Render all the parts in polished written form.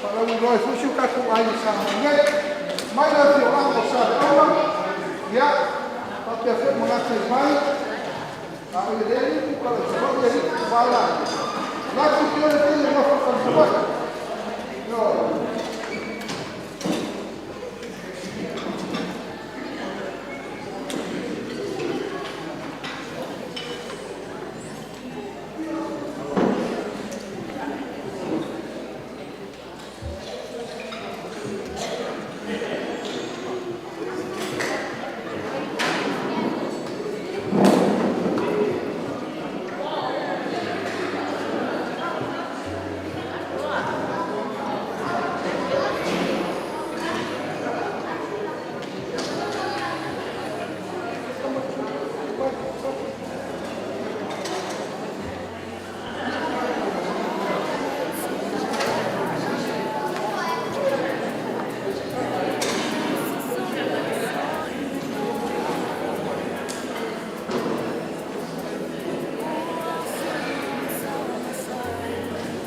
Faalauiloa ai foi si o tatou aiga i Samoa nei, mai le afioaga o Saleaula, ia, faapea foi ma gataifale a o le alii tu i Savaii alii papalagi, latou te o i le uafu i Savaii. Ioe.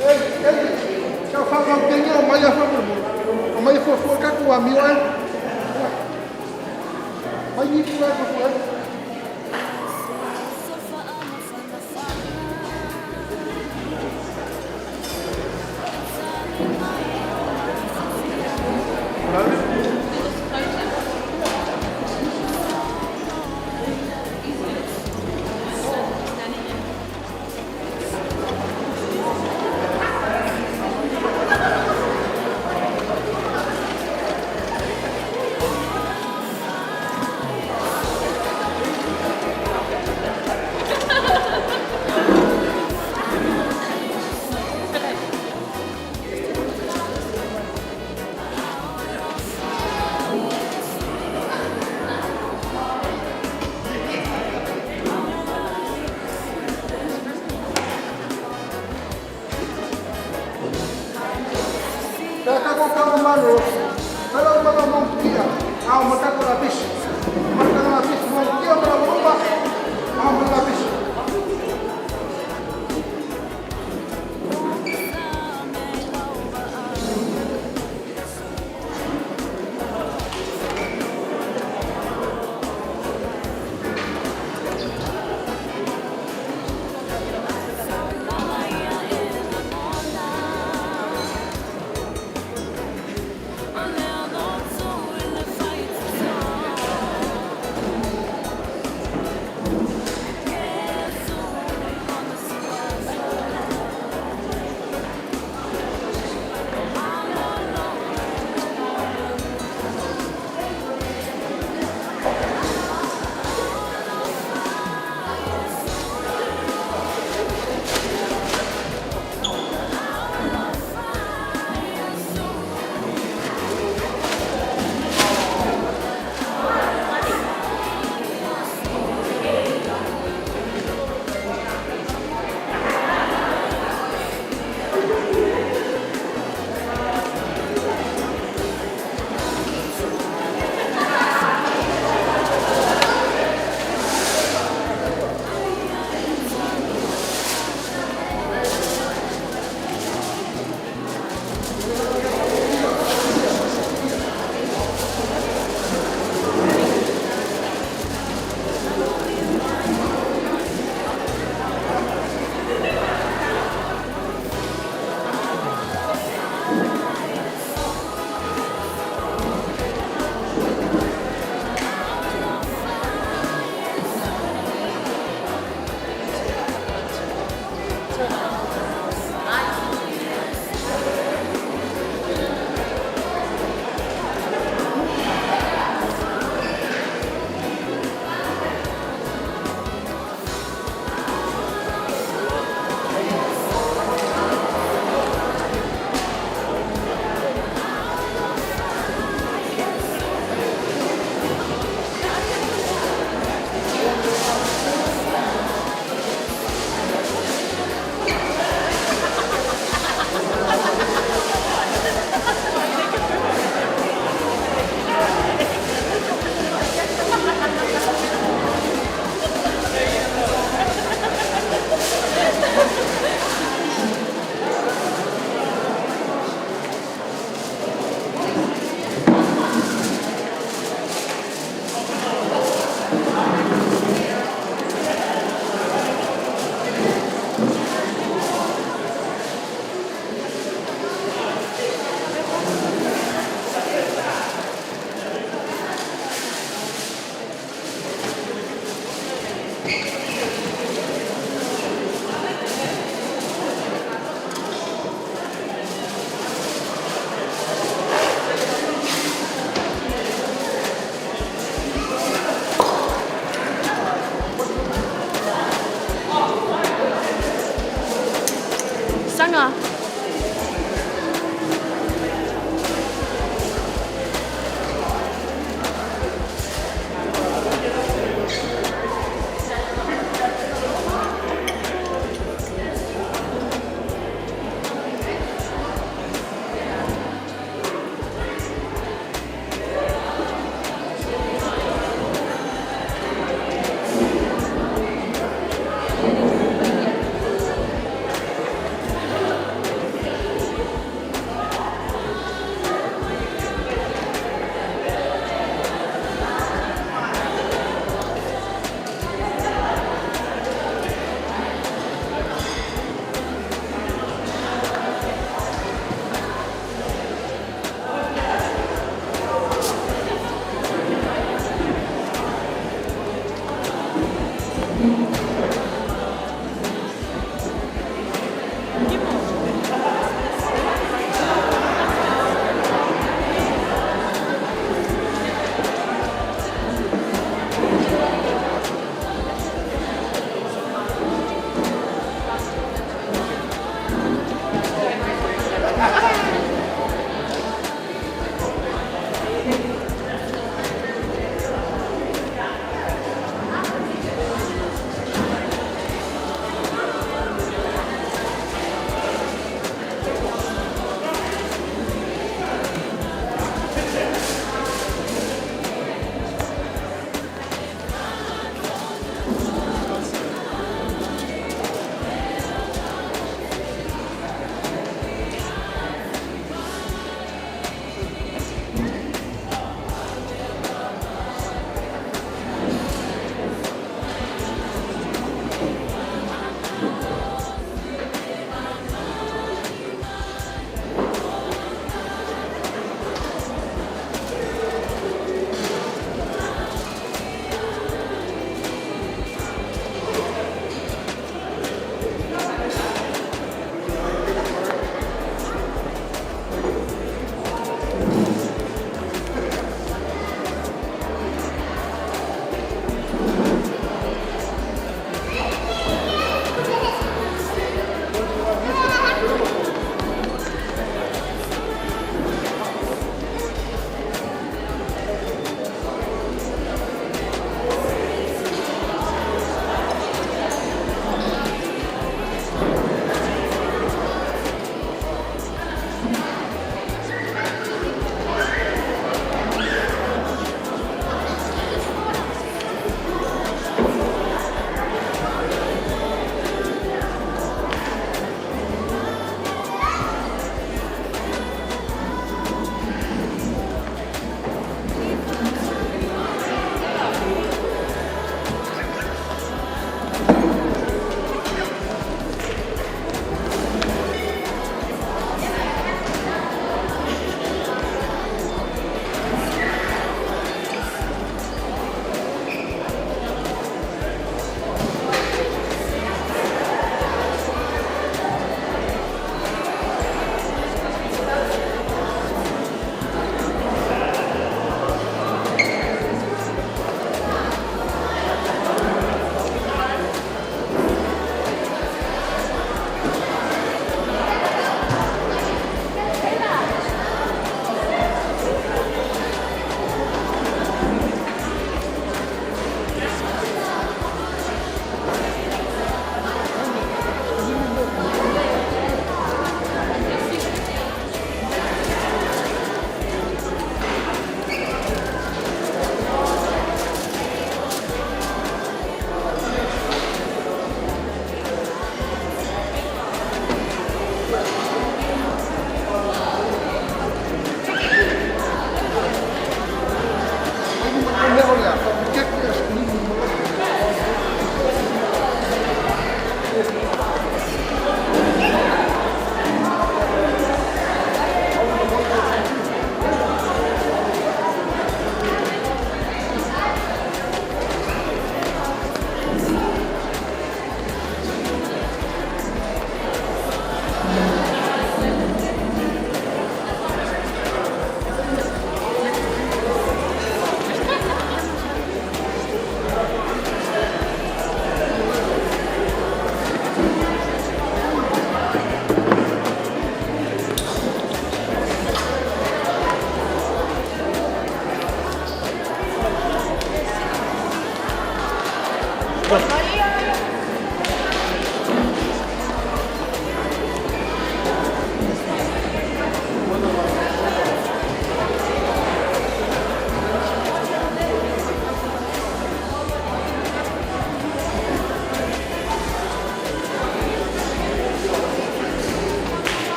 Ei, sau faamautega o mai faamolemole. O mai e fuafua tatou amio ai. Mai ni tulaga fuafua ai. Pe a tatou tama malolo, fai lau mana mamutia, a o matako lapisi. Matako lapisi, mamutia ma lau uma, a o matako lapisi.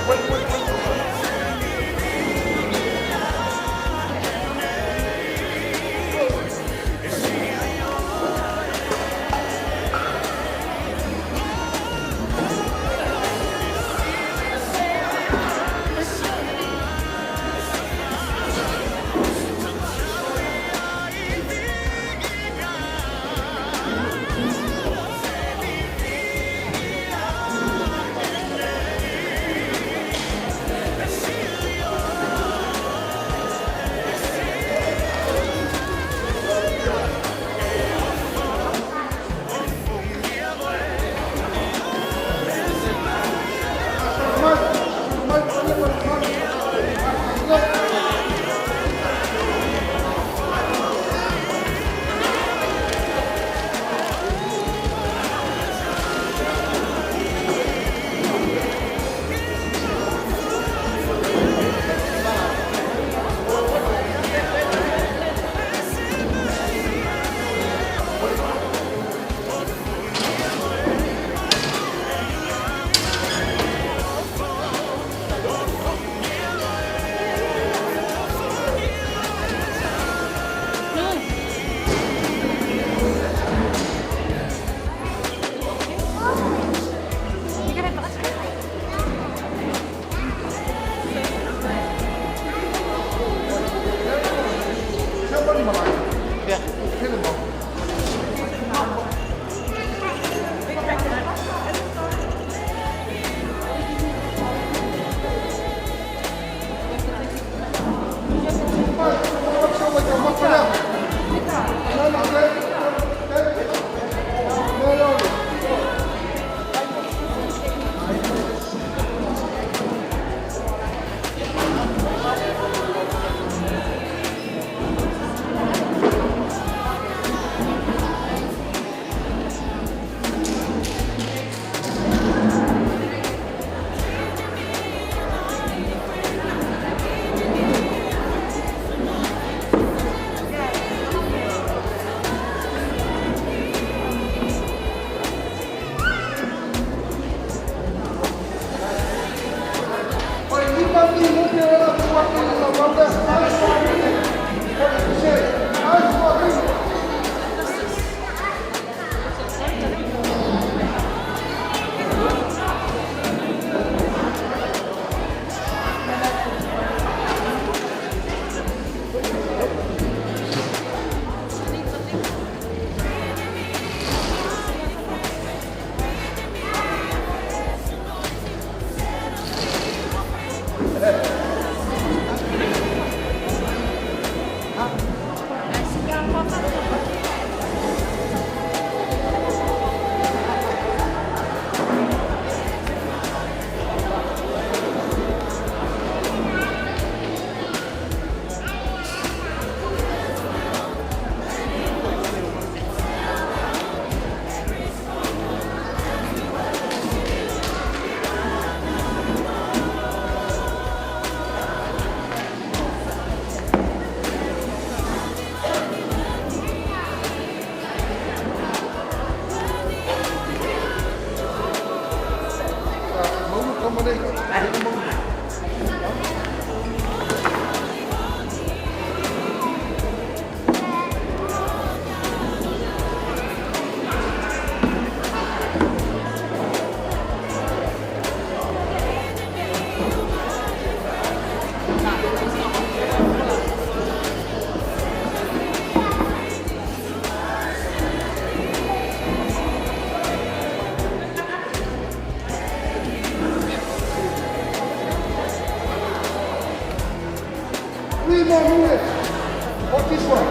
O le 5 minute lea e tuu atu i lau 3 more minutes for this one.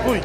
Ui.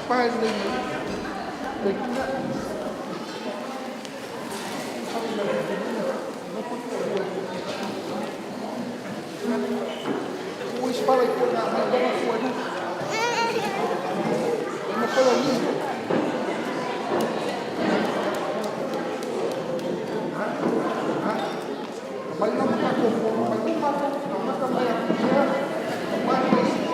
Pae lelei mai le isi pala i tua i ina. Mai lava tatou fono mai uma amata mai ia Tusea ma le isi.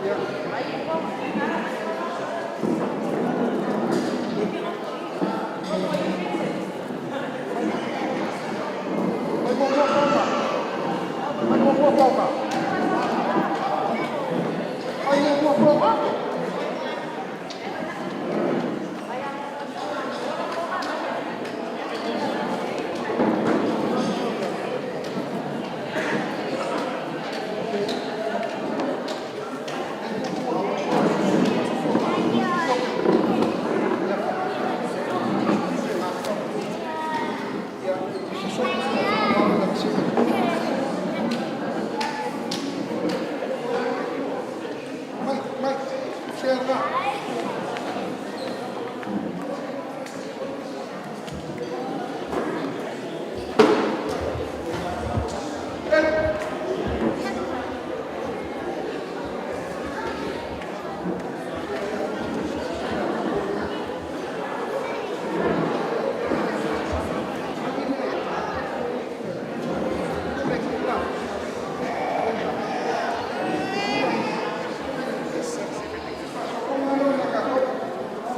Ia, fai muamua Toga. Fai muamua Toga. Fai muamua Toga. Ia, mai, mai, Tusea lena.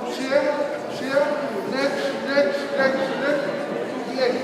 Tusea, Tusea, next, next, next, next, to the end.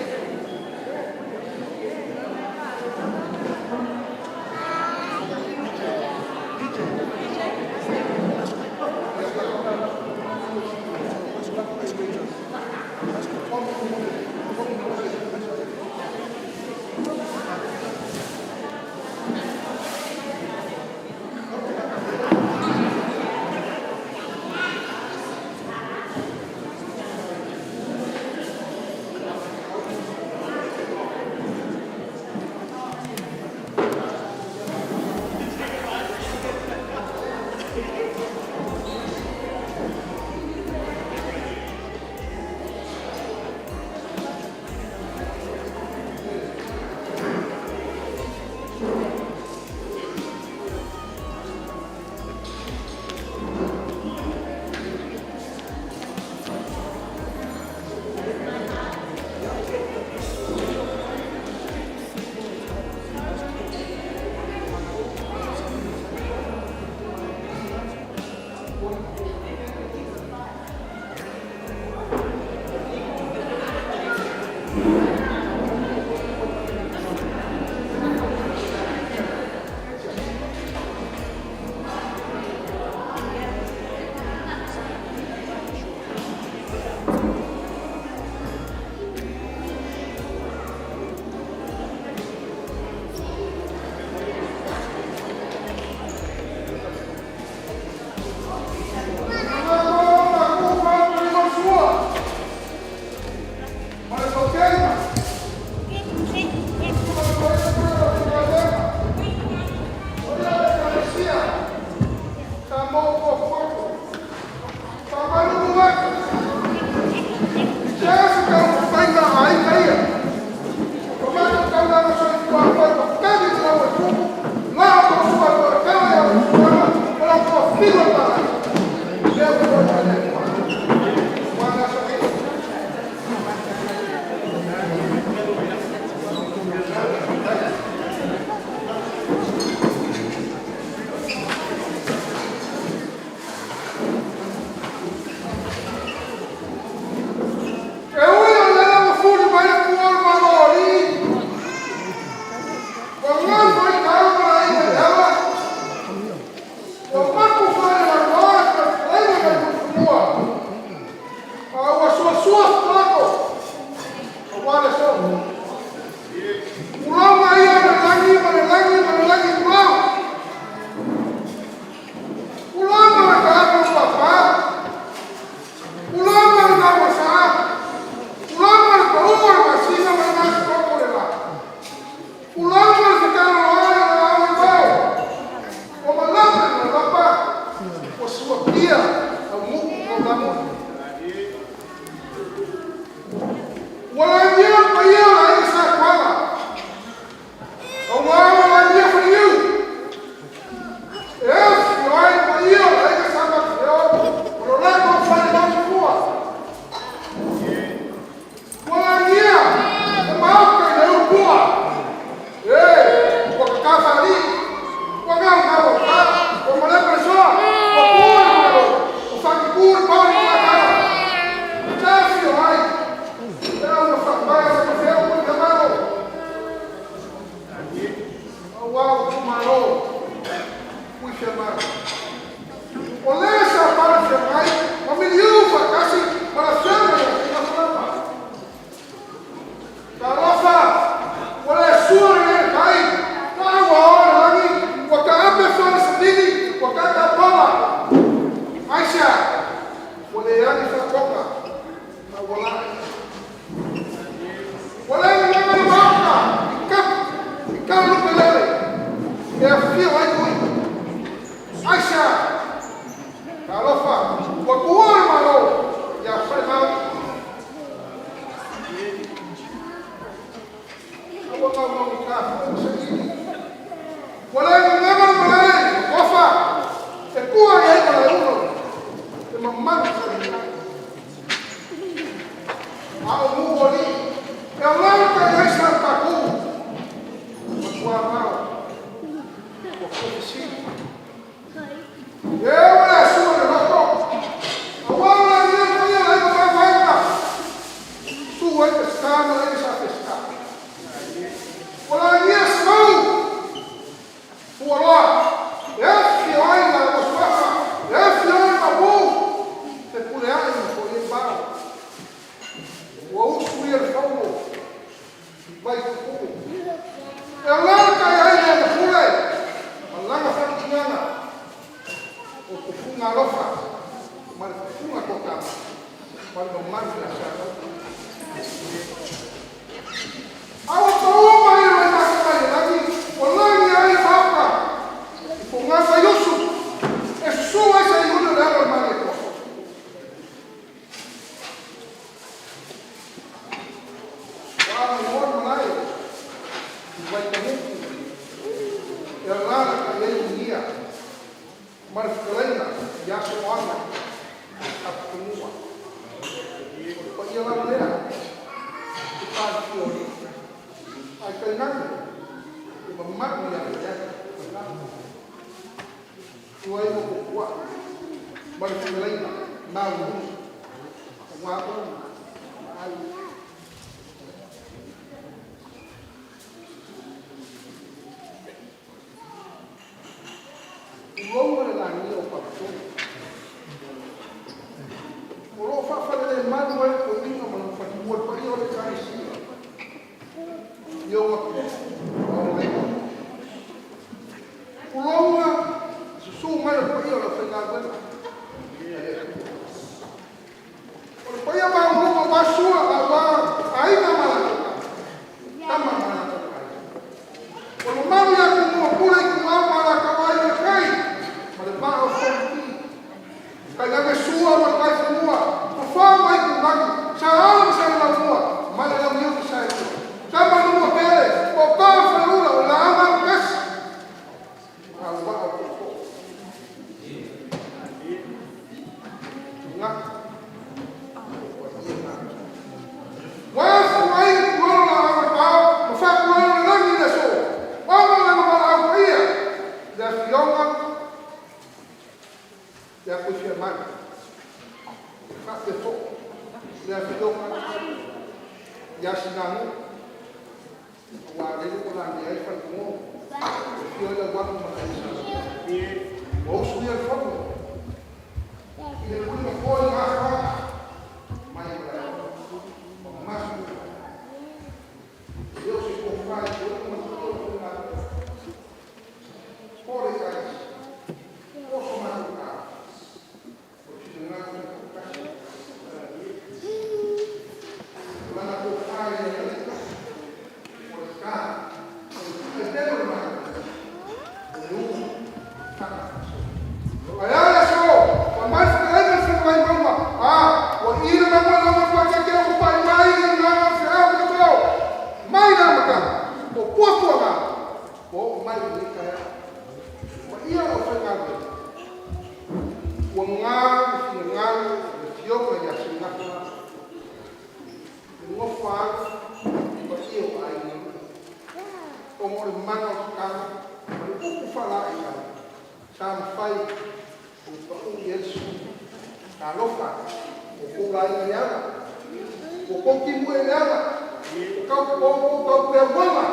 Ia au nuu ma ulamu. Ua lagia le paia o le Aiga Sa Tuala, aua ua lagia Faleniu, e afifio ai le paia o le Aiga Sa Matafeo ma lo latou fale Mautifua. Ua lagia le Maota i le Ulutoa, ee, ua tata faalii, ua gaugauaoga, ua malepe le soa, ua tu le Malo, ua faatutu le pao i Matala. Sa afifio ai le auga faapae a Matafeo ma Malo. Aua ua tuumalo Tuifiamanu. O lē sa pale feagai ma miliu faatasi ma le Afioga ia Tuilatalapa. Talofa, ua le sua le le tai, taau ua ao i le lagi, ua taape faale-savili, ua tatapola. Aisea? Ua leai faatoka, a ua laei. Ua le gagana le Maota i tapu i talalupelele e afifio ai tui. Aisea? Talofa, ua tuua le Malo ia Falemau. A ua naunaugata foi ma sailiili. Ua le gagana le malae i Tofa e tua i ai Malaeulo le mamalu saliai. A o nuu o alii e alaalatai ai Salepatu ma Tuamao ua fuafesili. E ua le sua le loto, aua ua lagia le paia o le Aiga Mavaega. Susu ai Peseta ma le Aiga Sa Peseta. Ua lagia Semau, Fualoa, e afifio ai la ua suafa, e afifio ai Maopu, Fepuleai ma Foia Vao. Ua usu ia le faulo i Vaituutuu. E alaalatai ai le Agapule ma lana faamatinaga o tufuga alofa ma le tufuga toatama ma le mamalu ia Samoa. A ua pau mai le mata mai le lagi, ua lagi ai le Maota i foga faiusu e susu ai Saiuli o le alo o le Malietoa. Ua agai le malae i Vaitamuku e alaalatai ai Ugia ma le fetalaiga ia Somoaga Tapufanua. O le paia lava lea i Palikio alii, ae tainane le mamalu ia Faleata. Tuai ma Puapua'i ma le fetalaiga Maululi aua Ulu ma Aiga. Tulou le lagia o Papatonu. O lo o faafalelemalu ai le toeaina ma lona falemua le paia o le Ekalesia i ona tupu ma ona igoa. Tulou susu mai o le paia o le aufaigaluega a le Atua. O le paia maualuga aua Sua, aua Aiga ma latou Tama, Tama ma latou Aiga. O le mamalu ia Tumua Pule Ituau ma Alataua, Aiga i le Tai ma le Vaa o Fonoti. Tainane Sua ma le Vaifanua, Fofo ma Aitulagi, Saole ma Saleaaumua ma le Launiu na Saelua. Tama na Manuatele, Tootoo o le Faleula, o Laau na Amotasi, ma Auvaa o Tootoo. Manatu o paia na. Ua afu ai le tulouna o Agatao ma faatulouna le lagi i le aso, ona o lana valaau paia i le Afioga ia Tuifiamanu, e faapea foi le Afioga ia Sinago, aua lele ua lagia ai Faletugo, e afio ai Lauaki ma le Aiga Sa Lauaki. Ua usu ia le fono i le tuliga foi i gafaga mai Malaeola ma masu. E le o se tofa i toeaiina ma le paia o le aufaigaluega po o le Ekalesia po o so matou tala, o le finagalo e toatasi o lana tofa i le alii, o le ta, o le taitelo o le Malo, o le ulu faagasolo. Ae a le finagalo o le Afioga ia Seigafa e nofoaga paia o aiga, ona o le mana o le tatalo ma le upu faalaeiau sa mafai ona pau i ai le sua. Talofa, ua outou laina le ala, ua outou timu'e i le ala, ua outou taupeauana.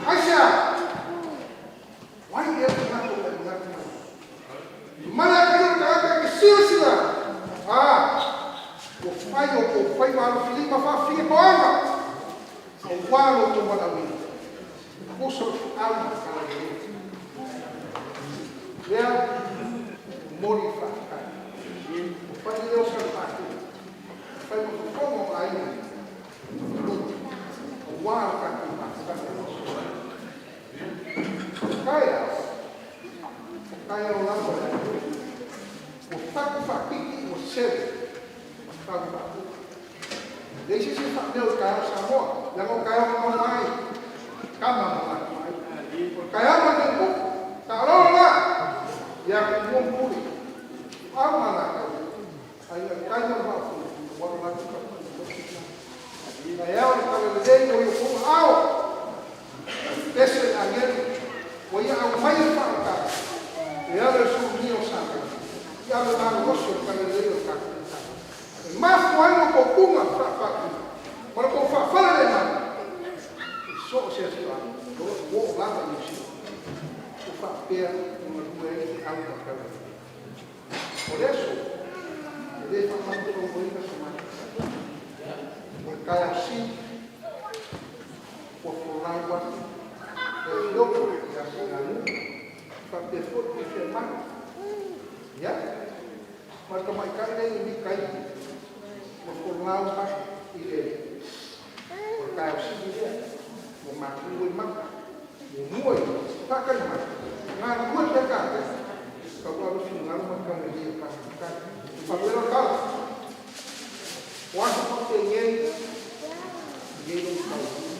Aisea? O ai ea le tagata ua e manatu ai? Mamala atu ia le tagata e te silasila atu, a, ua fai o outou faiva alofilima faafinetoaga aua lo outou valaauina, e tusa o le feau ma le talalelei. O lea e momoli le faafetai. Ua fai le leo o Saleaaumua e fai ma fofoga o aiga i luga aua le tatou mafutaga i le aso. O taeao, o taeao lava e le Atua, ua fatu faatiti ua sele ma tau faafuta. E leai se isi e faameo i le taeao Samoa, leaga o taeao na maua ai Tama ma o latou Aiga. O le taeao lenei o Tupu, taalolo la ia Tumua ma Pule, Ituau ma Alataua, Aiga i le Tai ma le Vaa o Fonoti aua le latou tapuaiga mamalu. Taeao le talalelei ua i outou aao, pese le agelu ua ia aumaia le faaolataga e ala i le sulugia o Salega i ave malolosi o le talalelei o le Kapeneta. E mafua ai lo outou tuga faafaatima ma lo outou faafalelemalu i so o se afioaga o lo o oo lava i Niu Sila ua faapea ona galue ai le feau ma le talalelei. O le aso, e le faamalumaluina so matou tala. O le taeao sili ua folau atu le Afioga ia Seiaga faapea foi Tuifaimanu, ia, ma le tamaitai lea e i Mikaili, ua folau mai i le o le taeao sili lea ua matu ai maka. Muamua ia, faatali mai, galulue pea tatou, tauave finagalo ma le talalelei o le tatou Matai. Ona faapea lea o le tala, o aso faapenei, e i ai lou taofiga,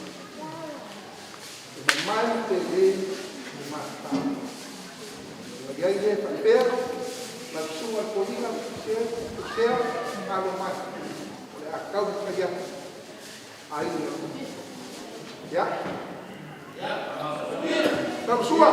e mamalu tele le mafutaga. Ona i ai lea faapea, lau susuga i le toeaina Lusea, alo mai, o le a taumafai atu ai le Ia? Lau sua!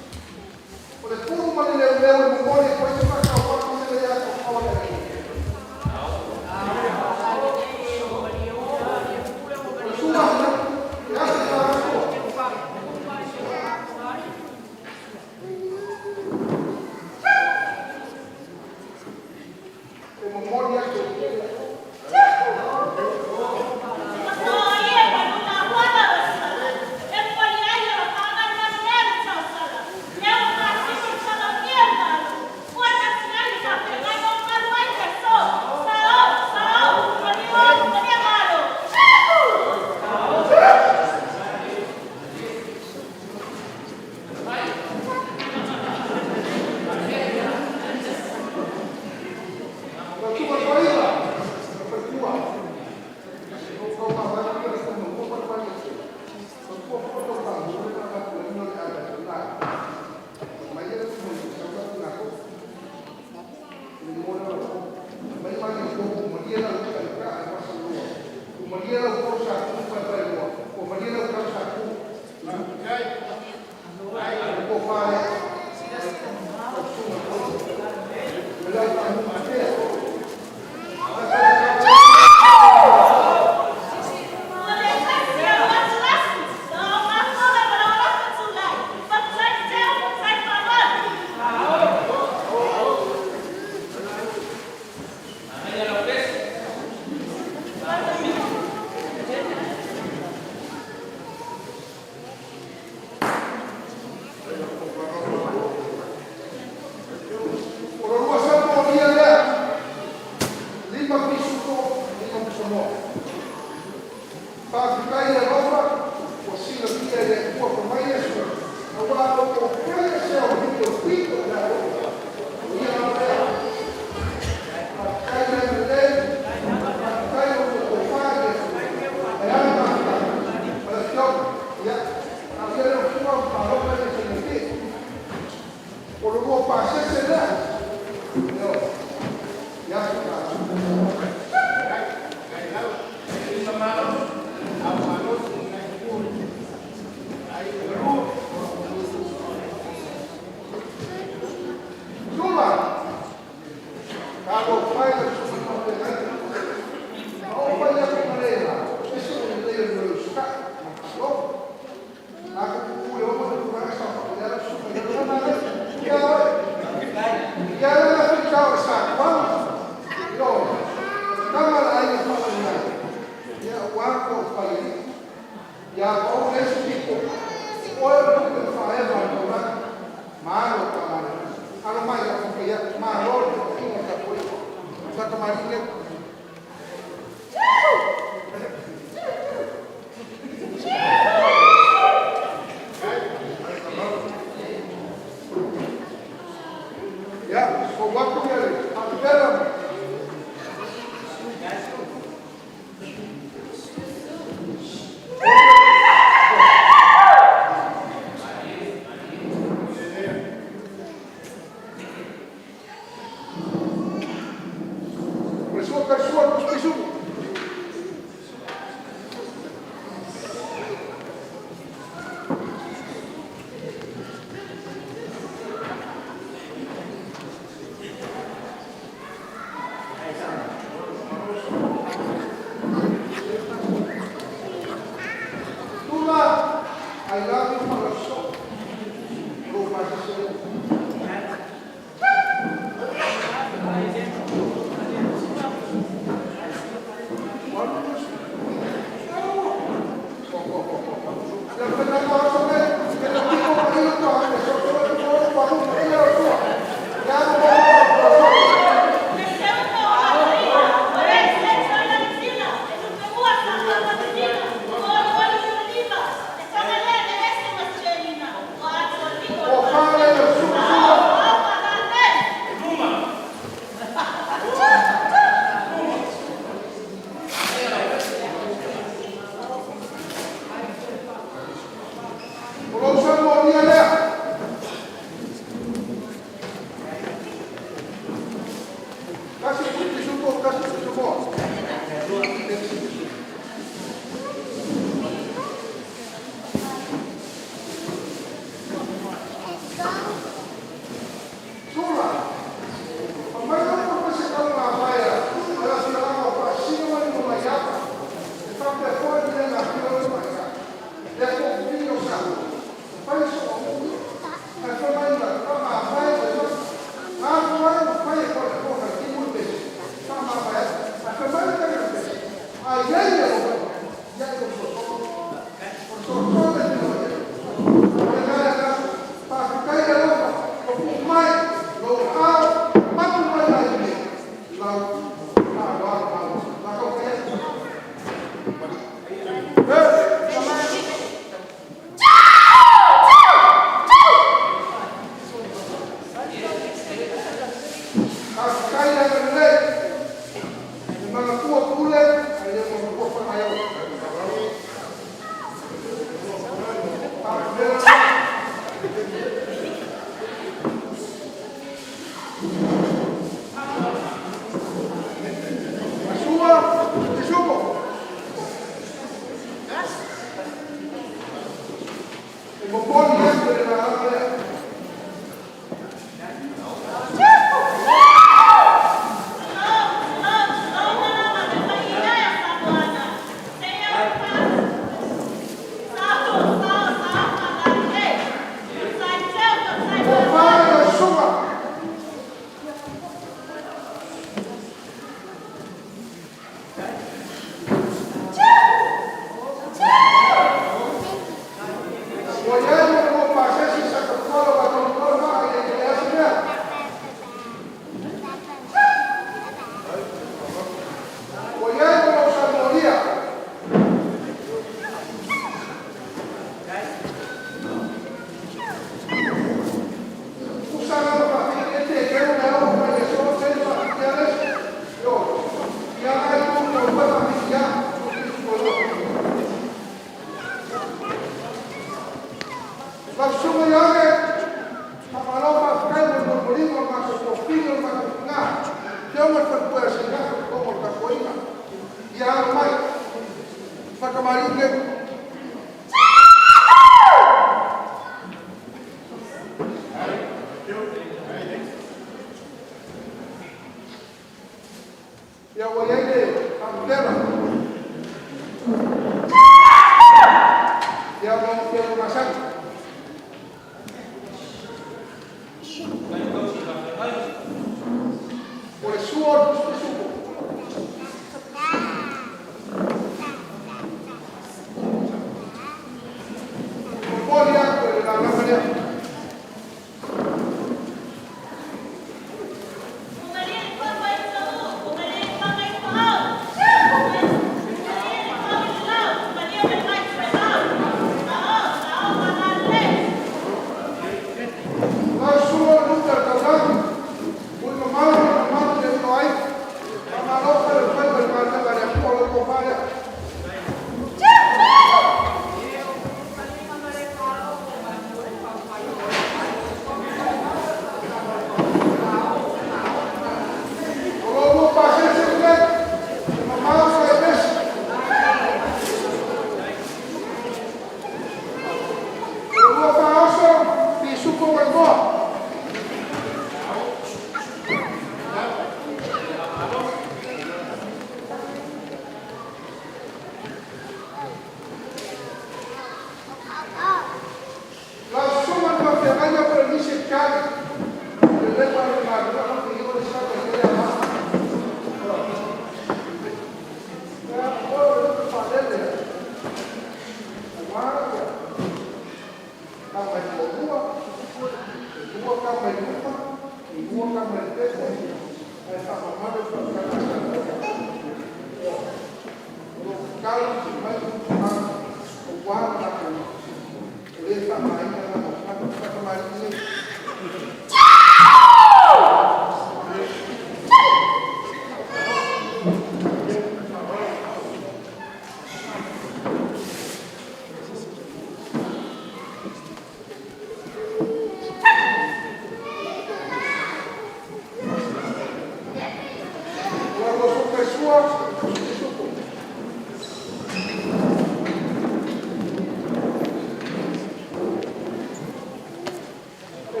E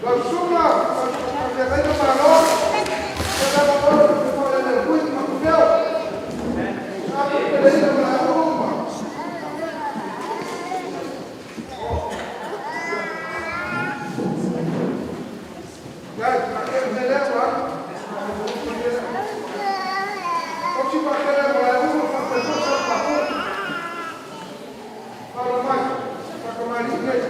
Lau susuga faafeagaiga malo, ia lava oe le Falealili Matufeo, Ape Peleina ma Leaulu ma Ia, faatele mea lea ua alu. Tausi faatele ma Leaulu faapea foi Salepapu. Paula mai, faakamali'i nei.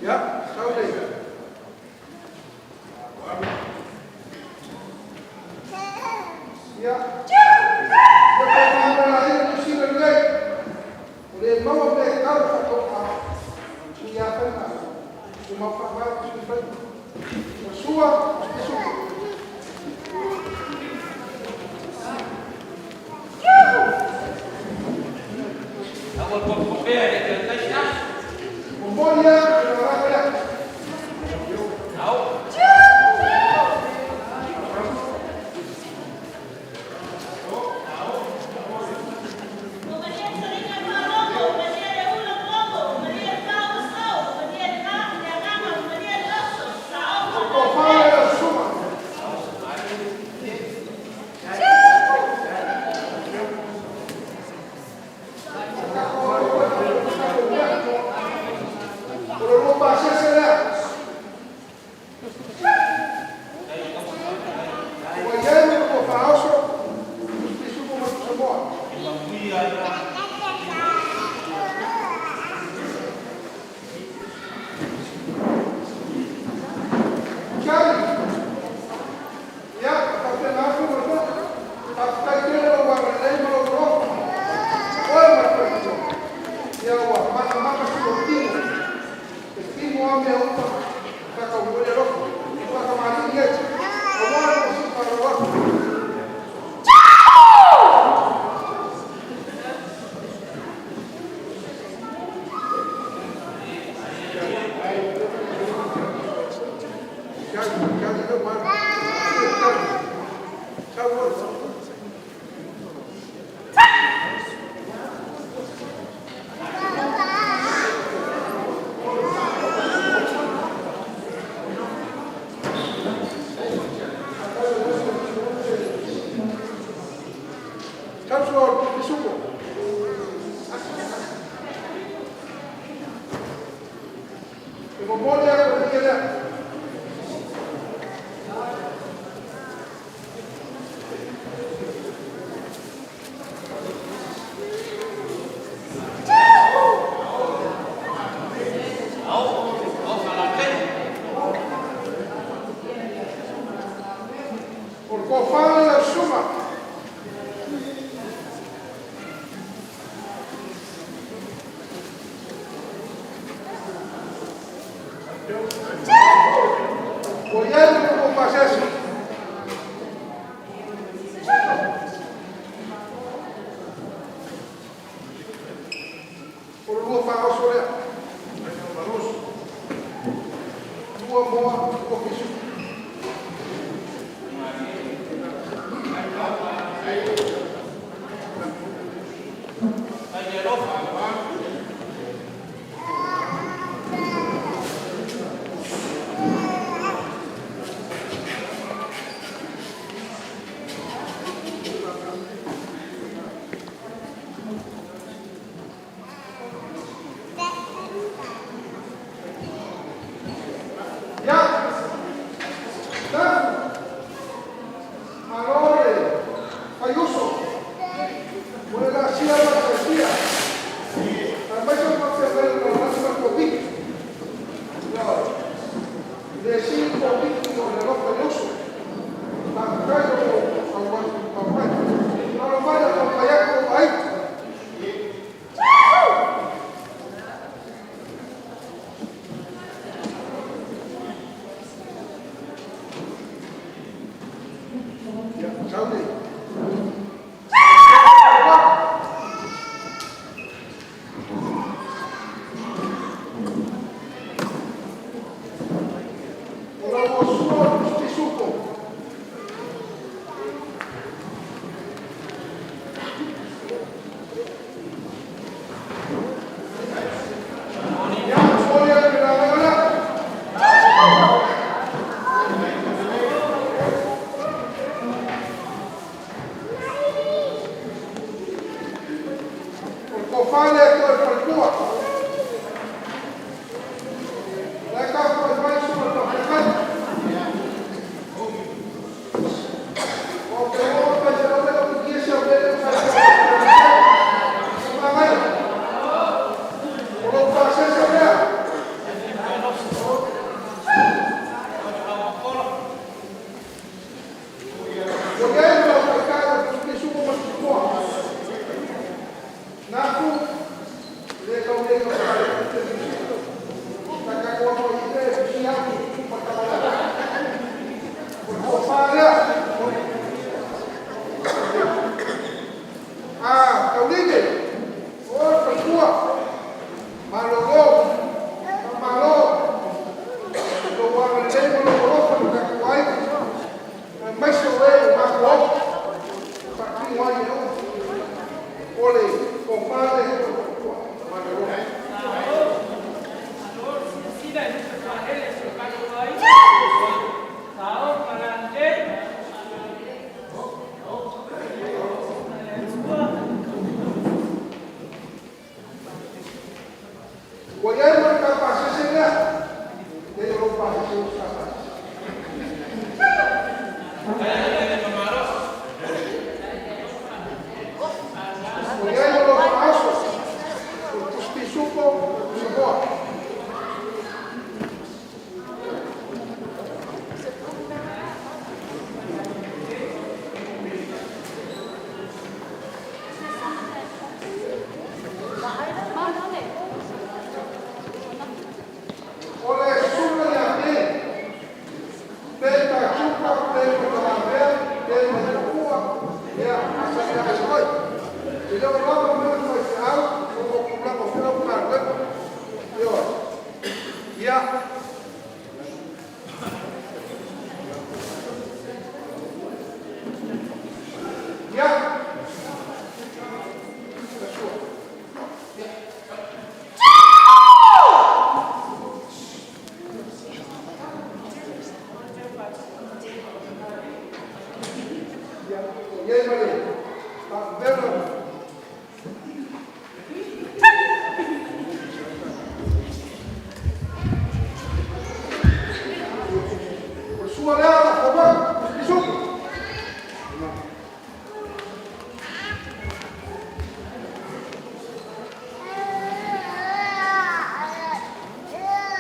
Ia, sauni. Ia, ia faamagaloina Niu Sila nei. O le maua mea e tau faatoa sui afaiga e mau faavae sui faiga. O Sua, Isuku. Aua popea e le toe taisi aso. Momoli e le lagalaga lea. Ao. Ua malie le taliga o le faalogo, ua malie le ula logo, ua malie le fau o sou, ua malie le va i le agaga, ua malie le loto, O saofa le tofa le lea lau susuga. O tatou mea. O le lua pasese lea. Ua i ai le lua faaoso, Isuku ma Samoa. Tiali, ia, faapena atu ma le faafetai tele lou agalelei ma lou alofa. Oe ma le faletua. Ia ua matamata filotino. E tino lava mea uma faataumua le alofa. Faatamalii nei. Aua le masii faalalo atu. Tiali, tiali leu ma. Tiali. Sau oe. Sau sua Isuku. E momoli ai o le lea. Ao. Ao falatele. O le tofa lea lau susuga. Ua i ai le lua pasese. O le lua faaoso lea. Lua moa, lua pisuku. Fai le alofa. Ia, tafu, malo le faiuso. Ua le laasia ma le aemaise o faapea mai o le ma Koviti. Ioe. Le sili Koviti o le alofa i le uso. Faafetai o lou tau mai. Malo mai le taumafai atu o ai. Ia, sauni. O lau sua. i ai ma le faavela. O le sua lea o la fomai pisupi.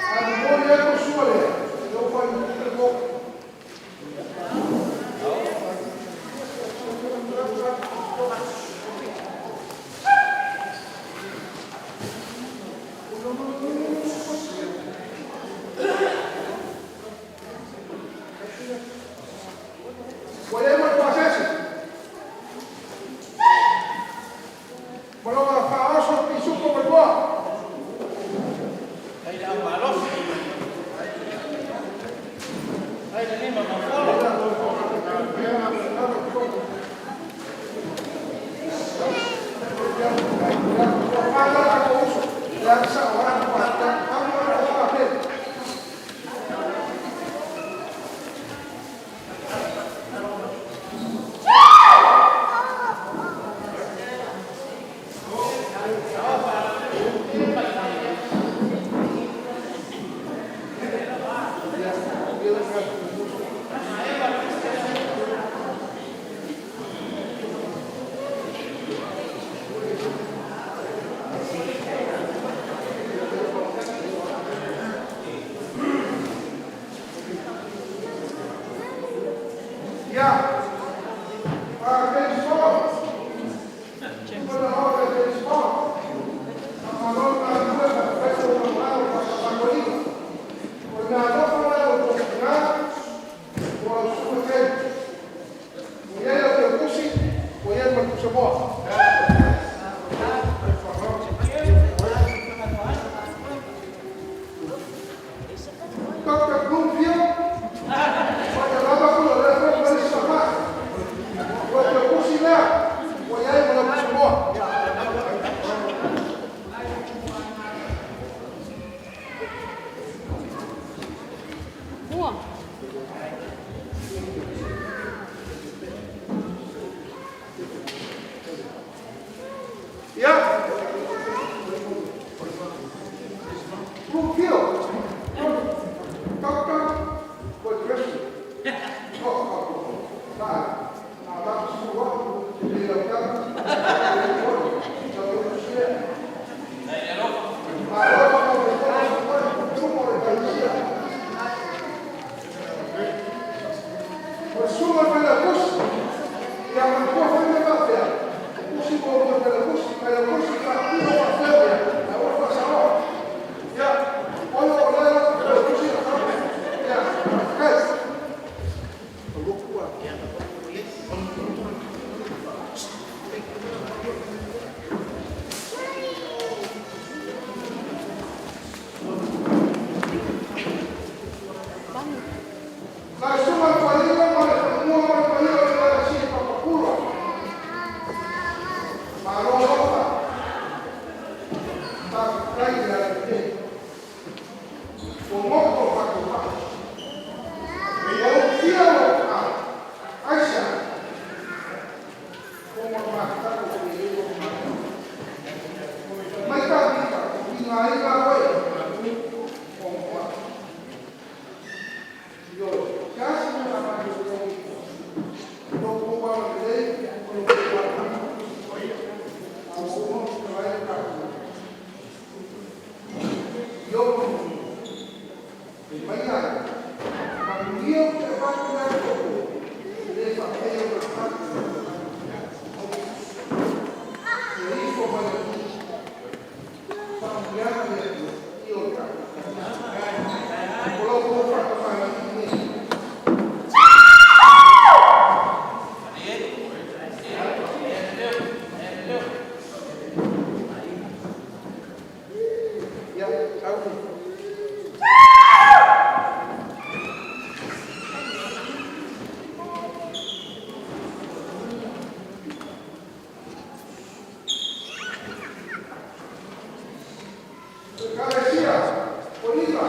A momoli atu le sua lea, e oo foi i le mo. Ua i ai ma le pasese. Ma lona faaoso le pisupo ma le moa. Ai le au malosi. Ai le lima mafolo. Ua fai la tatou uso, le sao a. Ia, faafeisoa, ona o le feisoa, faamalo le galulue faafetai mo lou lagolago i le faatoatoaina. O le meaalofa lea i lo outou tina mo lau susuga Ken. Ua i ai lau teutusi, ua i ai ma le pusamoa. Dr. Bloomfield, faatalofa atu o lea foi ua i ai si tamai. O lau teutusi lea, ua i ai ma lau pusamoa. Ua. Ia, Bloomfield, Doctor, God bless you. Oh, oh, oh. Na, na, na, le lau tala. Lau teutusi lea. Ai le alofa. Malo pa kau le tumo o le ekalesia. O le susuga i le failautusi, ia manatua foi mea faapea, e tusi mo le failautusi, failautusi faatino faafeo ia, ae ua le faasaoa. Ia, ona o lea failautusi ia, faafetai. La susuga i le toeaina ma le falemua ma le paia o le Ekalesia i Papakura. Malo alofa, faafetai le agalelei. Ua goto lo tatou vaa. Ua ufitia lou aao. Aisea? Ona o le mafutaga ua i ai lou malo. Mai Tavita, tigaina oe ona o au. Ioe, se asi mea na matou ai, lo outou agalelei ma lo outou alofai. A ua uma ona tatala ai le tatou ioe e mai ai, manuia ou te avatu ai i outou, e le faapea o le fatu. E ifo mai le Atua, faamanuiaga le Atua i o tatou. O lau outou faatofalaiga nei. Malie. Leo, leo. Ia, sau. Ekalesia, Oliva,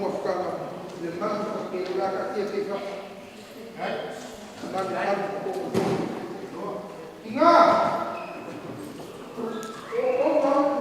mafutaga le manu faapea la taatia pea i fafo. Malumalu Ina! O o ma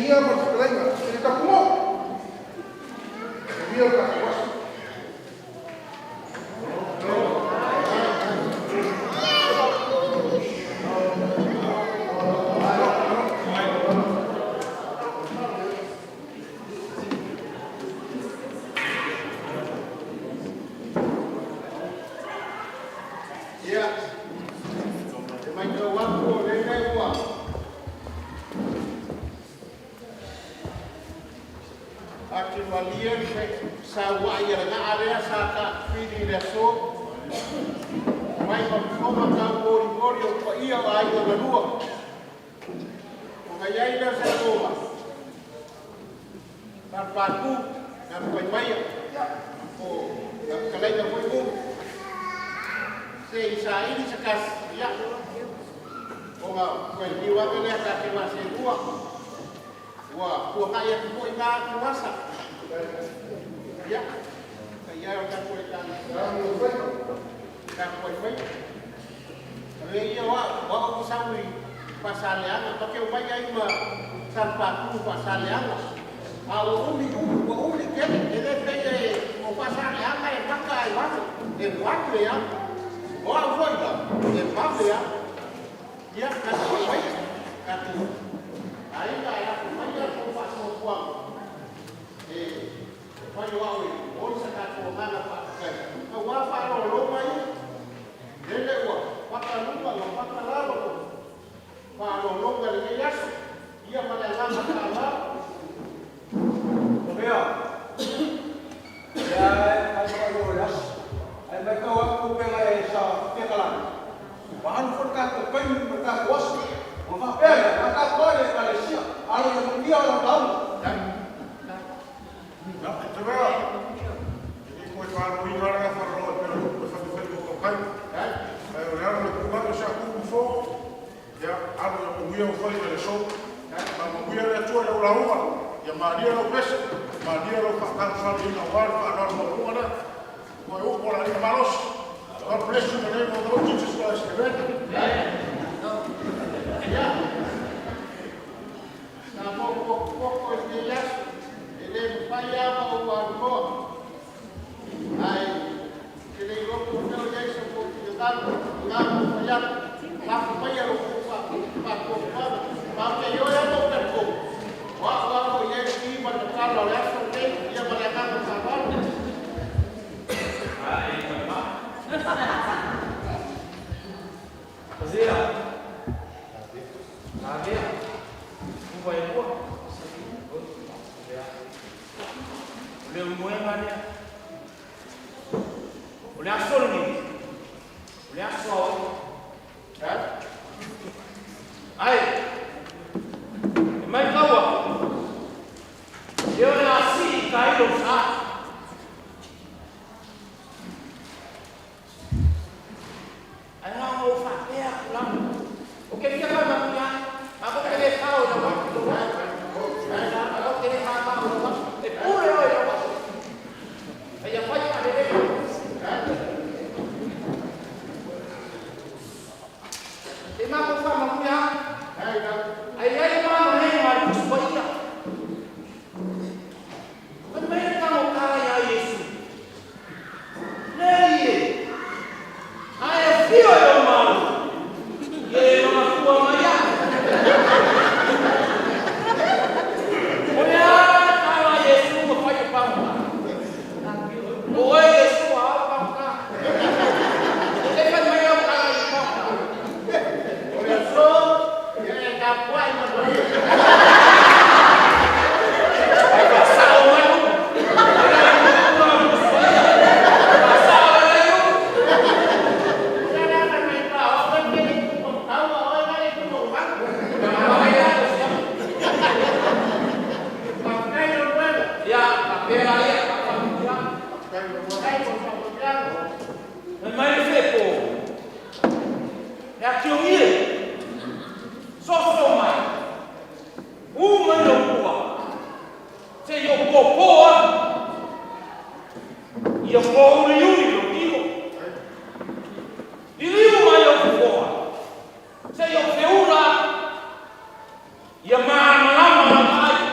Viigia ma le fetalaiga i le Tapunuu. Manuia lo tatou aso. Ia, e matau atu o lele ua ativalia le sauai a le ga'a lea sa taafili i le aso, mai ma fofoga taumolimoli o paia o aiga na lua. Ona i ai lea o se lagona, Salepapu, Gagaifaimaia, po o lau fetalaiga foi Ulu, se i saili se tasi, ia, ona toe liliu ane lea ta te maseelua, ua tuanai atu foi na atugasa. Ia, le paia e o le tatou Ekalesia, tapuai maia. Avea ia o au, o au ou te sau i Faasaleleaga, ta te omai ai ma Salepapu Faasaleleaga, a ua umi umi, ua umi tele, e le pei o Faasaleleaga e mata lava i lalo, e vave lava. O au foi la, e vave lava. Ia, tapuai maia, tatou aiga ae lafo maia la outou faatuatuaga e fai o au e momoli se tatou agaga faafetai aua faaaloaloga ia, lele ua pata luga ua pata lalo faaaloaloga i lenei aso. Ia ma le agaga faaaloalo. Lavea, o lea lava e fai ma faailoa o le aso, ae matau atu upega e fetalai, ua alu foi le tatou taimi ma le tatou aso. Ona faapea lea, o le a tatou o i le Ekalesia. Alo ia manuia lau lauga. Ia, Lavea, e le toe faaluaina lava le gafa o le loa e pei o le upu e fai i le faiva o tautai. Ae o le ala o le tulai o si a tu Nofoa, ia alo ia manuia ou faiva i le aso. Faamanuia le Atua i lau lauga, ia malie lau pese, malie lau faatamasoaliiga aua le faaaloalo maualuga lea. Toe upu a le aiga malosi. God bless you in the name of the Lord Jesus Christ. Amen. Ia, sa motumotu i lenei aso, e le mafai lava ona ou aluloa, ae ou te le iloa po o fea o i ai so outou finagalo, o lena ua ou fai atu, lafo maia lo outou faatuatuaga. Ma ou te ioe lava ma ou talitonu, o au lava o lo o i ai le ki ma le tatala o le aso lenei. Ia ma le agaga faaaloalo. Lavea, Lavea, uva e lua. O le moega lea. O le aso lenei, o le aso aoaoga. Ae, e matau atu, ia o le a sii i tai lou sa. Ae na ona ou faapea atu lava, ou te fia faamanuia atu, matou te le kao i lau aso, matou te le mamao i lau aso, e pule oe i lau aso. A ia fai faalelei. Se i matou faamanuia atu. Ae i ai ma mea i le Tusi Paia. Fai mai le tagota ia Iesu, Nei e, a e afio i lou malo, ia e manatua mai au. O le a le tala a Iesu na fai i le pagota? O oe Iesu a au pagota. Se i fai mai lau tala i le pagota. O le aso, ia e tapuai manuia. Ae faasao mai upu. Faasao lelei upu. Ia le ala mai pa o au e te le tumatau, a o oe na le tumaumalu. Faafetai Leulumoega. Ia, faapea laia, faamanuia. Faafetai mo le faamanuiaga. Fai mai le fepo, le atiogi e, soso mai, ū mai lou pua, se i ou popo atu, ia pōuliuli lou tino. Liliu mai ou fofoa, se i ou feula atu, ia malamalama lau vaai.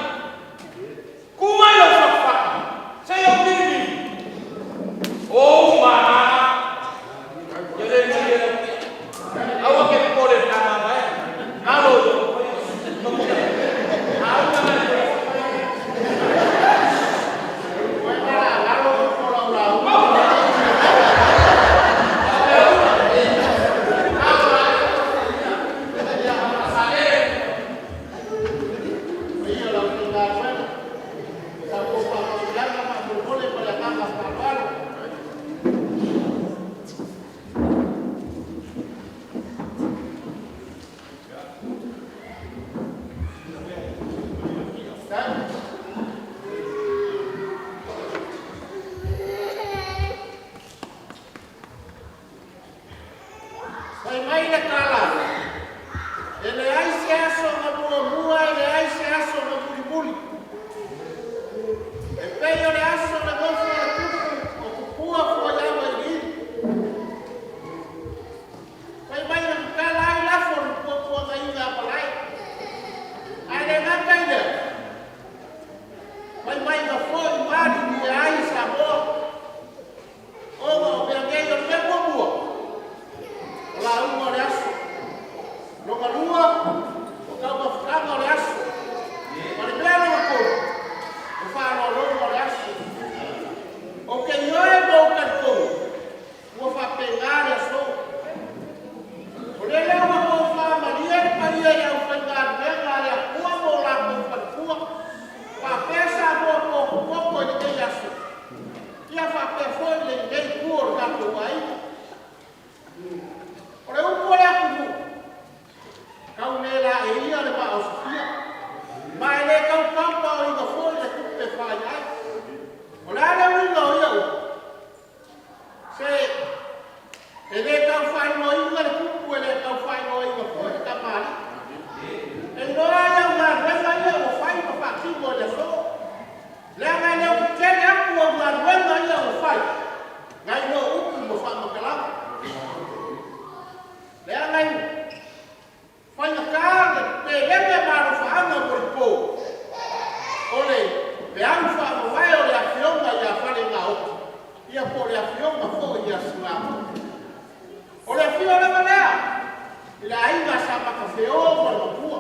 le aiga sa Matafeo ma le Matua.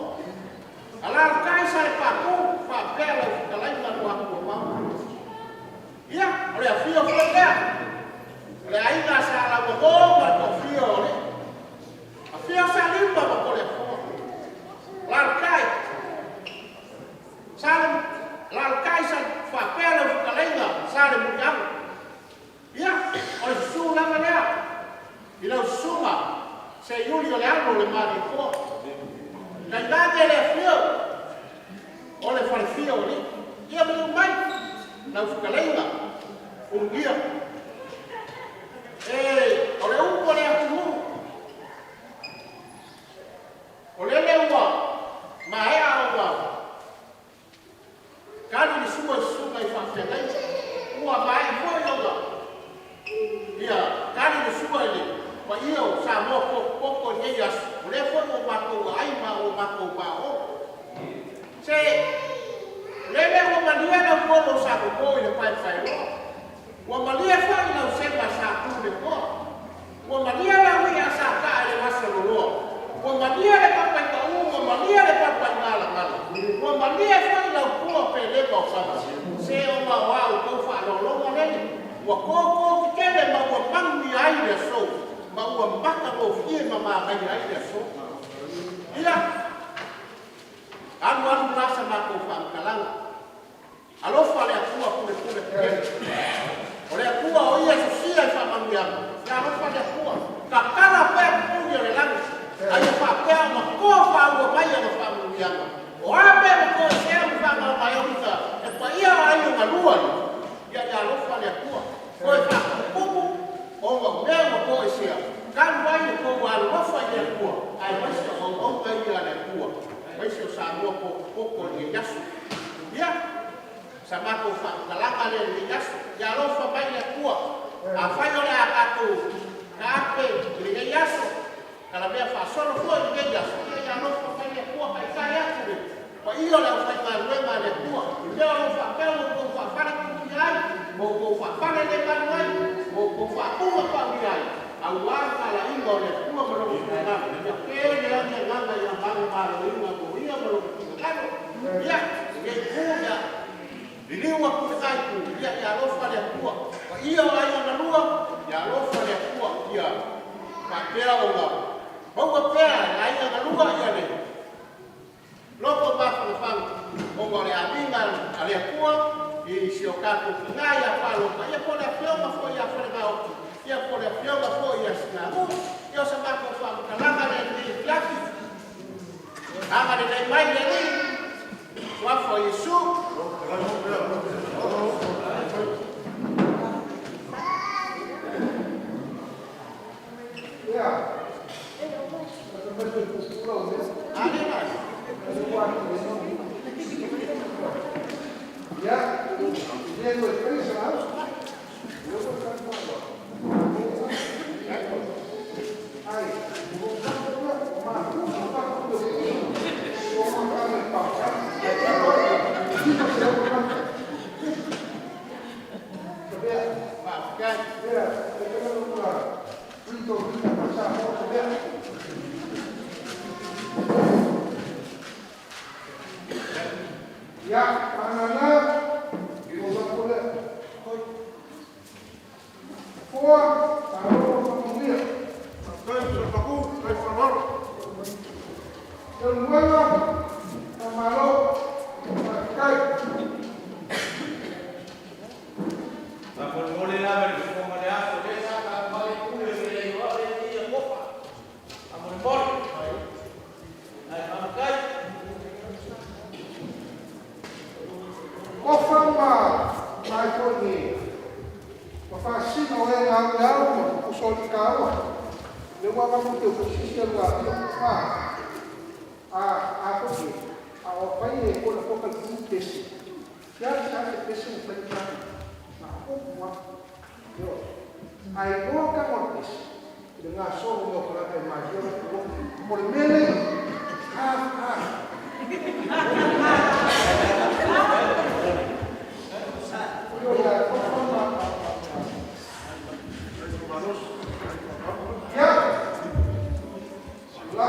Alaalatai sa le Papu faapea lau fetalaiga Luatuamau. Ia, o le afio foi lea o le aiga sa Lauago ma le toafia o Alii. Afio Saliuga ma Toleafoa. Alaalatai sa le alaalatai sa faapea lau fetalaiga Salemuliaga. Ia, o le susu lava lea i lau susuga Seiuli o le alo o le Malietoa. Tainane le afio o le falefia o alii. Ia maliu mai lau fetalaiga Ulugia. E, o le upu a le atunuu, o lele ua maea ona Tali le sua i susuga i faafeagaiga. Ua maea foi ona ia tali le sua i le paia o Samoa potopoto i lenei aso, o lea foi ua matou aai ma ua matou maoo. Se, o lele ua malie lau polo sa toto i le paepaeroa, ua malie foi lau sema sa tu i le toa, Ua malie lau i'a sa ta'a i le vasa loloa, ua malie le papaita'ū, ua malie le papaigalagala, ua malie foi lau pua pelema o fana. Se ona o a outou faaaloaloga lele, ua tōtō tetele ma ua manuia ai le aso, ma ua matagofie ma manaia ai le aso. Ia, alu alu la sa matou faamatalaga. Alofa le Atua pulepule tetele. O le Atua o Ia e sosia i faamanuiaga. Ia alofa le Atua. Tatala pea pupuni o le lagi, a ia faapea ona toa faaua mai ana faamanuiaga. O a mea ua toesea ma faagaogaoga e paia o aiga galua ia, ia ia alofa le Atua. Toe faatumutumu ona o mea ua toesea, talu ai le tou alolofa i le Atua, aemaise o auauna ia a le Atua, aemaise o Samoa potopoto i lenei aso. Ia, sa matou faamatalaga lea i lenei aso. Ia alofa mai le Atua. Afai o le a tatou taape i lenei aso, talamea faasolo foi i lenei aso, ia ia alofa mai le Atua, taitai atu le paia o le aufaigaluega a le Atua, i mea o lo o faapea ua outou faafaletuia ai, ua outou faafalelemalu ai, ua outou faatugapaulia ai, aua le talaiga o le Atua ma Lona finagalo, ia tele ane agaga ia manumaloina mo ia ma Lona finagalo. Ia, lenei itu, ia, liliu atu i lena itu, ia, ia alofa le Atua. Paia o aiga na lua, ia alofa le Atua, ia faapea ona maua pea e aiga na lua ia le loto mafanafana ona o le amiga a le Atua i si o tatou tina ia Fa'aloka, ia po o le afioga foi ia Falenaoti, ia po o le afioga foi ia Sinamu. Ia o sa matou faamatalaga lea i lenei afiafi. Agalelei mai le Alii, Suafa o Iesu. Faamolemole lava i le fofoga o le aso, o lea sa taumai le pule e le o au le alii e ofa. Faamolemole. Ae faafetai. Ofa ma mai foi ni ma faasino e ngā le au ma kusoli kāua. Le ua ka te kusisi a lua a a a foi a o pai e ko la foka ku pesi. Sia sa te pesi o pai ka. Na o ma. Yo. Ai o ka mo pesi. Le ngā so mo ka ka ma yo ko mo le mele half half. Yo ya ko ma. Ya. La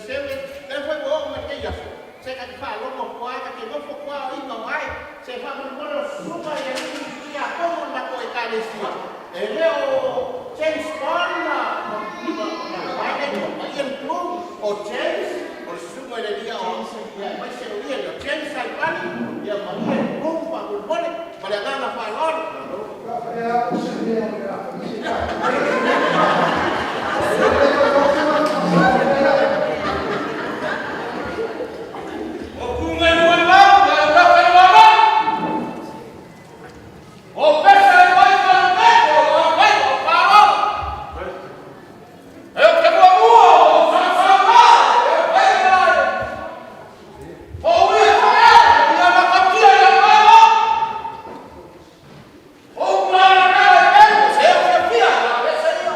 37, lea foi ua oo mai lenei aso, se ta te faalogo atu lava, ta te nofo atu lava o ina o ae, se faamolemole o susuga i alii tiakono o le matou Ekalesia, e le o James Bond ma ma Ian Blue, o James, o le susuga i le alii aoao, aemaise o Ian, o James Saipali ma Ian Blue faamolemole. Ma le agaga faaaloalo. O ku mai lua i lau, ia lau kai lau. O pesa e mai ma le o mai o paro. E o te mua mua o sa sa ma, e pai mai. O ui e ia makatia ia mai. O una na e pe, se o se fia, la pesa ia.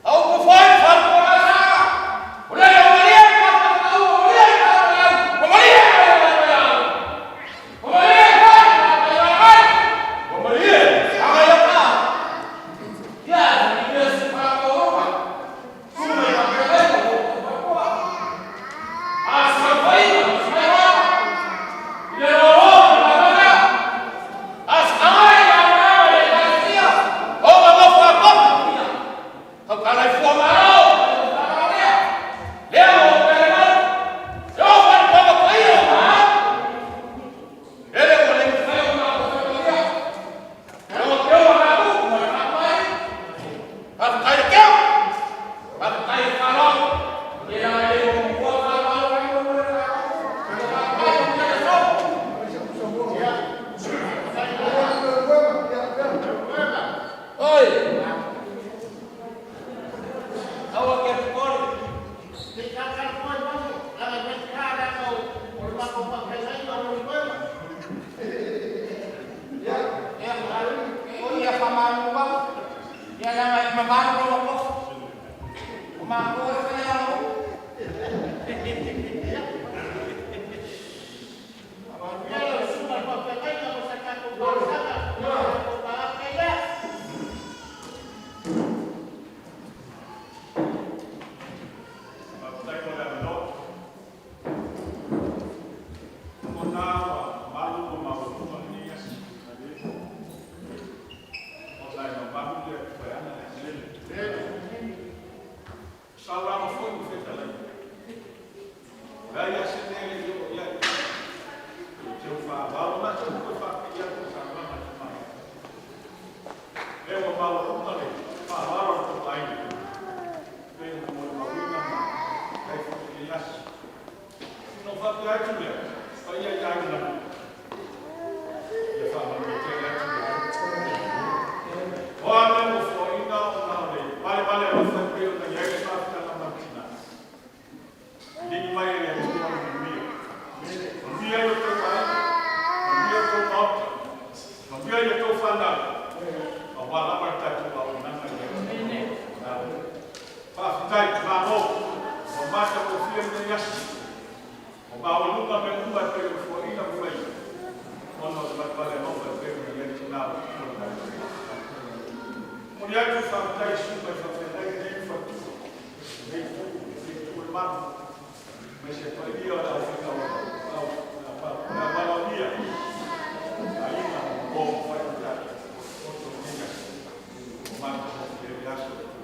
Au ku fai fa ko la sa. O le o maria ka ka ka o maria ka ka o maria ka ka o maria ka ka ka o maria ka ka ka. Ya, ni se fa ko ma. Suma ya ka ka ko ko. A sa fai, sa ya. Le ro ro ka ka. As ai la na le la sia. O ma mo fa ko. Ka ka lai fua ma ro. Le o ka le ma. Yo fa ko ko ai o ma. Ele o le fa o ma ko ko ya. Yo ke o ma ku ma ka mai. Ka kai ke. Ka kai ka ro. Le la le o ko ka ma ro ka mo le ka. Ka kai ka ro. Oi. Aua ke poli. Se i tatalo mai fafo, leaga e faigata leaga o le matou faafeagaiga o Leulumoega. Ia, ia whamanu wa. Ia nanga i mamanu ro ko. O ma ko e whai au. Ia lau susuga i le faafeagaiga mo sa tatou talosaga, ia tatou pagaga ia. Faafetai mo le avanoa. Lagona ua malu ma maualuga lenei aso. Ona e mamalu le Atua e ana le agalelei. O saunoaga foi ma fetalaiga. O le ai se mea e le i oo i ai. O te faavalo matou toe faapipii atu i saunoaga a le tamaitai. Lea ua maualuga le faaaloalo a le tou aiga. Pei ona molimauina ma ai foi i lenei aso. Ona ou faapea atu lea, paia i aiga lani. Ia faamanuia tele atu le Atua. O a mea ua foaina ona o le valevale alofa e pei ona i ai le faafitaga mautina. Ligi mai e le Atua le manuia. Manuia i o outou aiga, manuia o outou maota, manuia i a outou fanau, aua lava le tatou auaunaga i le Atua. Faafetai, malo, ua matagofie lenei aso. Ua maualuga mea uma e pei ona foaina ma faia, ona o le valevale alofa e pei ona i ai tina o le Atua i tatou. Momoli atu le faafetai i susuga i faafeagai nei ma faletua, lenei itu, lenei itu o le malu, aemaise paia o le aufaiga o valaaulia, aiga ma uo ma fai o tatou poto i lenei aso. Ua matagofie ai le aso e tua.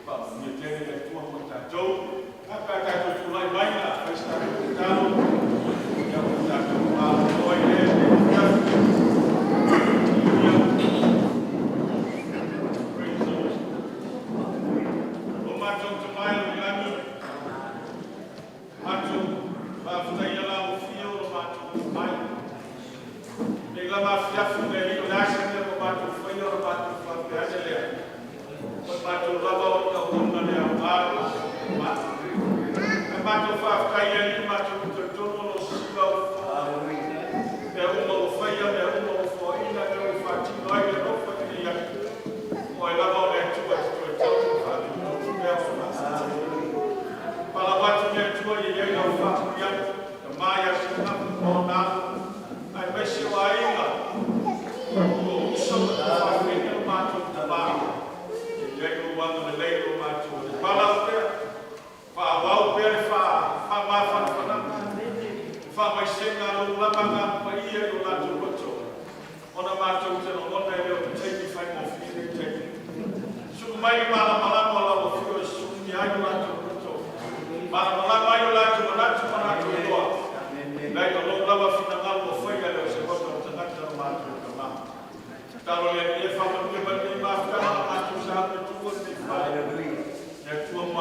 Faamanuia tele le Atua mo i tatou. A pe a tatou tulai mai na fai se tatou tatalo. Ia ua tatou malolo ai lea i lenei afiafi. Hallelujah. Praise the Lord. O matou Tama i le lagi, matou faafetaia lau afio o lo matou mai. Nei lava afiafi le Alii o le a se mea ua matou faia o le matou faapea ane lea. O le matou lava o le auauna le aoga le matou ma. Ae matou faafetai i le Alii matou te talitonu o lo o sisila o mea uma ua faia, mea uma ua foaina, mea ua faatino ai le alofa i lenei aso. O ai lava o le Atua e te toe tau ma faatino mea o Palau atu le Atua ia i ai lau faamanuiaga, tama ia Sina ma ona alo, aemaise o aiga, o uso ma tuafafine o matou tama. Ia i ai lou agalelei o matou palau pea.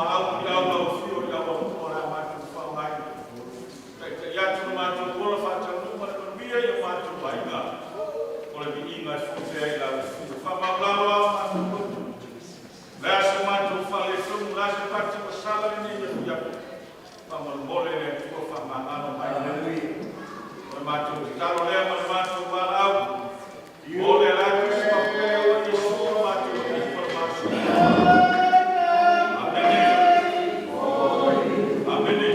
Valaau Muliau lau Afio i le avanoa o le a matou faaaogaina. Taitai atu lo matou ola faataunuu ma le manuia i o matou aiga. O le viiga e foi pea i lau Afio. Faamaualalo la o matou loto. O le a se matou faaletonu, o le a se pati ua sala i lenei afiafi, faamolemole le Atua faamagalo mai. O le matou tatalo lea ma le matou valaau, o le ala atu i si pele o Iesu lo matou Alii ma lo matou Atua. Amene. Amene.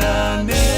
Na ne.